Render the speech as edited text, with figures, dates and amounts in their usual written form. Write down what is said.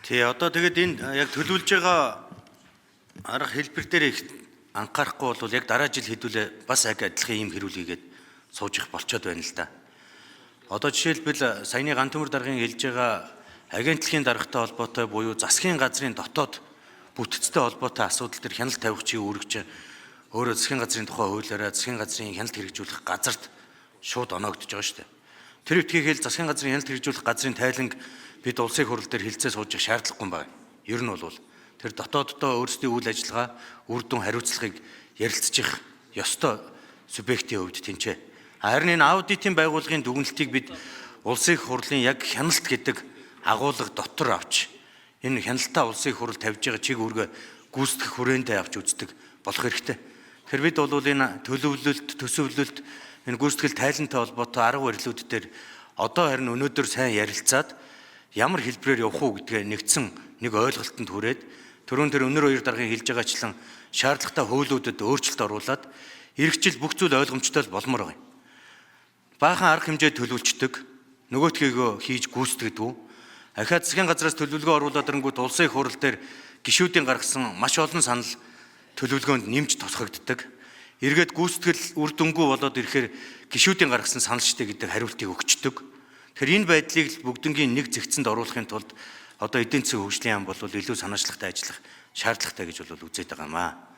Тий, одоо тэгэд энэ яг төлөвлөж байгаа арга хэлбэр дээр их анхаарахгүй бол яг дараа жил хэдүүлээ бас яг адилхан ийм хэрүүл хийгээд сууж их болчоод байна л да. Одоо жишээлбэл саяны Гантөмөр даргын хэлж байгаа агентлагийн даргатай холбоотой буюу засгийн газрын дотоод бүтцтэй холбоотой асуудал дээр хяналт тавих чи үүрэг чинь өөрөө засгийн газрын тухай хуулиараа засгийн газрын хяналт хэрэгжүүлэх газарт шууд оноогдож байгаа шүү дээ. Тэр үтгийг хэл засгийн газрын хяналт хэрэгжүүлэх газрын тайланг бид улсын хурал дээр хилцээ сууж явах шаардлагагүй юм байна. Ер нь бол тэр дотооддоо өөрсдийн үйл ажиллагаа, үр дүн хариуцлагыг ярилцчих ёстой субъектийн хувьд тэнцээ. Харин энэ аудитын байгууллагын дүгнэлтийг бид улсын их хурлын яг хяналт гэдэг агуулга дотор авч энэ хяналтаа улсын их хурал тавьж байгаа чиг үүргээ гүйцэтгэх хүрээндээ авч үздэг болох хэрэгтэй. Тэр бид бол энэ төлөвлөлт, төсөвлөлт, энэ гүйцэтгэл тайлантай холбоотой арга барилууд дээр одоо харин өнөөдөр сайн ярилцаад ямар хэлбэрээр явах уу гэдгээ нэгдсэн нэг ойлголтод хүрээд түрүүн тэр өнөр хоёр даргын хэлж байгаачлан шаардлагатай хуулиудад өөрчлөлт оруулаад эх жил бүх зүйл ойлгомжтой л болмоор байгаа юм. Баахан арга хэмжээ төлөвлөждөг, нөгөөтгийгөө хийж гүйцэтгэдэг. Ахиад засгийн газраас төлөвлөгөө оруулаад ирэнгүүт улсын их хурал дээр гишүүдийн гаргасан маш олон санал төлөвлөгөөнд нэмж тусгагддаг. Эргээд гүйцэтгэл үр дүнгүй болоод ирэхээр гишүүдийн гаргасан санал штэ гэдэг хариултыг өгчдөг. Тэгэхээр энэ байдлыг л бүгднгийн нэг зэгцэнд оруулахын тулд одоо эдийн засгийн хөгжлийн яам бол илүү санаачлагтай ажиллах шаардлагатай гэж бол үзээд байгаа юм аа.